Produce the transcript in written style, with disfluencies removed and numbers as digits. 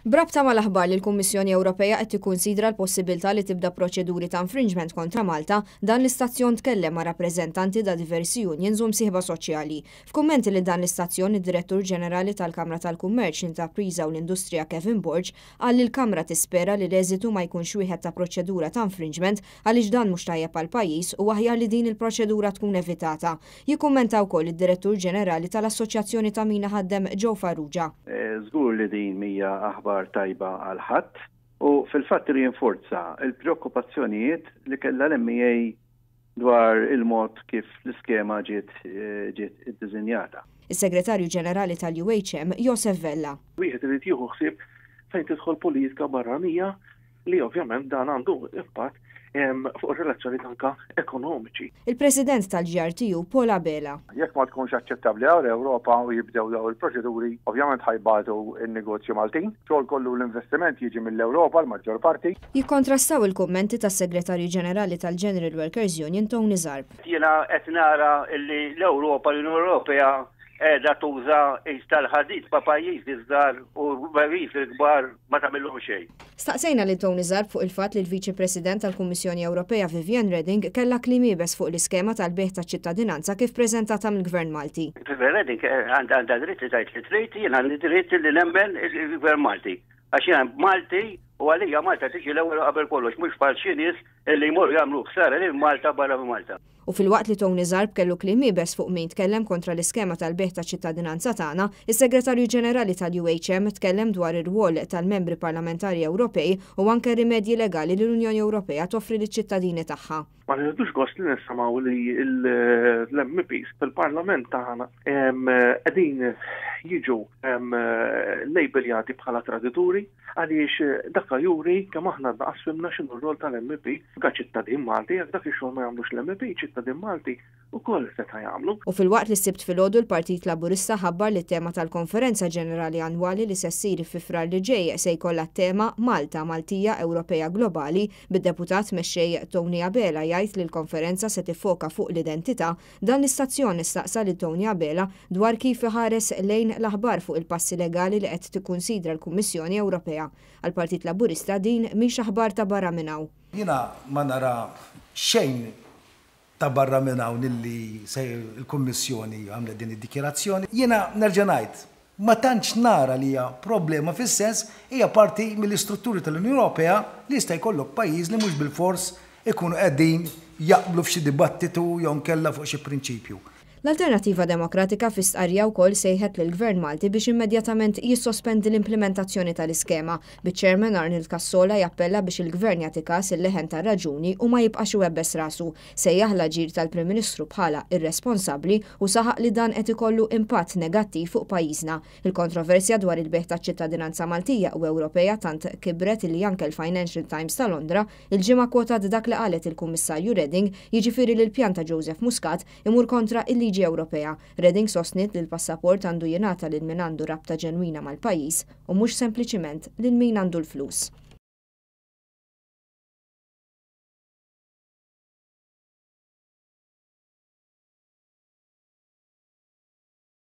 B'rabta mal-aħbar li l-Kummissjoni Ewropea qed tikkunsidra l-possibilità li tibda proċeduri ta' infringement kontra Malta, dan l-istazzjon tkellem ma' rappreżentanti da' diversi unions u msieħba soċjali. F'kummenti lil dan l-istazzjon id-Direttur Ġenerali tal-Kamra tal-Kummerċ, l-Intrapriża u l-Industrija Kevin Borg qal li l-Kamra tispera li l-eżitu ma jkunx wieħed ta' proċedura ta' infringement għaliex dan mhux tajjeb għall-pajjiż u aħjar li din il-proċedura tkun evitata. Jikkummenta wkoll id-Direttur Ġenerali tal-Assoċjazzjoni ta' Min Iħaddem Joe Farrugia. Żgur li din mhija aħbar tajba għal ħadd u fil-fatt tirrinforza l-preokkupazzjonijiet li kellha l-MEA dwar il-mod kif l-iskema ġiet ġiet iddiżinjata. Is-Segretarju Ġenerali tal-UHM, Josef Vella. Wieħed irid jieħu ħsieb fejn tidħol politika barranija li ovvjament dan għandu impatt fuq ir-relazzjonijiet anka ekonomiċi. Il-President tal-GRTU Paul Abela. Jekk ma tkunx aċċettabbli għal Ewropa u jibdew dawn il-proċeduri, ovvjament ħa jbatu n-negozji Maltin. Xogħol kollu l-investiment jiġi mill-Ewropa l-maġġor parti. Jikkontrastaw il-kummenti tas-Segretarju Ġenerali tal-General Workers Union Tony Zarb. Jiena qed nara li l-Ewropa, l-Unjoni Ewropea qiegħda tuża id tal-ħadid ma' pajjiżi żgħar u pajjiżi l-kbar ma tagħmilhom xejn. Staqsejna lil Tony Zarb fuq il-fatt li l-Viċi President tal-Kummissjoni Ewropea Viviane Reding kellha kliem iebes fuq l-iskema tal-bejgħ taċ-ċittadinanza kif preżentata mill-Gvern Malti. Viviane Reding għandha dritt li tgħid li trid, jien għandi dritt li nemmen il-Gvern Malti. Għax jiena Malti u għalija Malta tiġi l-ewwel u qabel kollox, mhux bħal xi nies illi jmorru jagħmlu ħsara lil Malta barra minn Malta. U filwaqt li Tony Zarb kellu kliem iebes fuq min tkellem kontra l-iskema tal-bejgħ taċ-ċittadinanza tagħna, is-Segretarju Ġenerali tal-UHM tkellem dwar ir-rwol tal-Membri Parlamentari Ewropej u anke r-rimedji legali li l-Unjoni Ewropea toffri liċ-ċittadini tagħha. Ma nieħdux gost li nisimgħu li l-MEPs fil-Parlament tagħna qegħdin jiġu labeljati bħala tradituri għaliex dak juri kemm aħna għadna qas fhimna x'inhu r-rol tal-MEP ka ċittadin Malti jekk dak ix-xogħol ma jagħmlux l-MEP ċittadin Malti ukoll seta' jagħmlu. U filwaqt li s-Sibt filgħodu l-Partit Laburista ħabbar li t-tema tal-Konferenza Ġenerali Annwali li se ssir fi Frar li ġej se jkollha t-tema Malta, Maltija, Ewropea Globali, bid-Deputat Mexxej Tony Abela jgħid li l-konferenza se tiffoka fuq l-identità, Dan l-istazzjon staqsa lil Tony Abela dwar kif iħares lejn l-aħbar fuq il-passi legali li qed tikkunsidra l-Kummissjoni Ewropea. Għall-Partit Laburista din mhix aħbar ta' barra minn hawn. Jiena ma nara xejn ta' barra minn hawn illi se l-Kummissjoni għamlet din id-dikjarazzjoni. Jiena nerġa' ngħid, ma tantx nara li hija problema fis-sens hija parti mill-istrutturi tal-Unjoni Ewropea li jista' jkollok pajjiż li mhux bilfors ikunu qegħdin jaqblu f'xi dibattitu jew inkella fuq xi prinċipju. L-Alternattiva Demokratika fi stqarrija wkoll sejħet lill-Gvern Malti biex immedjatament jissospendi l-implimentazzjoni tal-iskema, biċ-Chairman Arnold Cassola jappella biex il-Gvern jagħti kas il-leħen tar-raġuni u ma jibqax iwebbes rasu. Sejjaħ l-aġir tal-Prim Ministru bħala irresponsabbli u saħaq li dan qed ikollu impatt negattiv fuq pajjiżna. Il-kontroversja dwar il-bejgħ taċ-ċittadinanza Maltija u Ewropea tant kibret illi anke l-Financial Times ta' Londra l-Ġimgħa kkwotat dak li qalet il-Kummissarju Reding, jiġifieri li l-pjan ta' Joseph Muscat imur kontra il-liġi Ewropea. Reding sostniet li l-passaport għandu jingħata lil min għandu rabta ġenwina mal-pajjiż u mhux sempliċiment lil min għandu l-flus.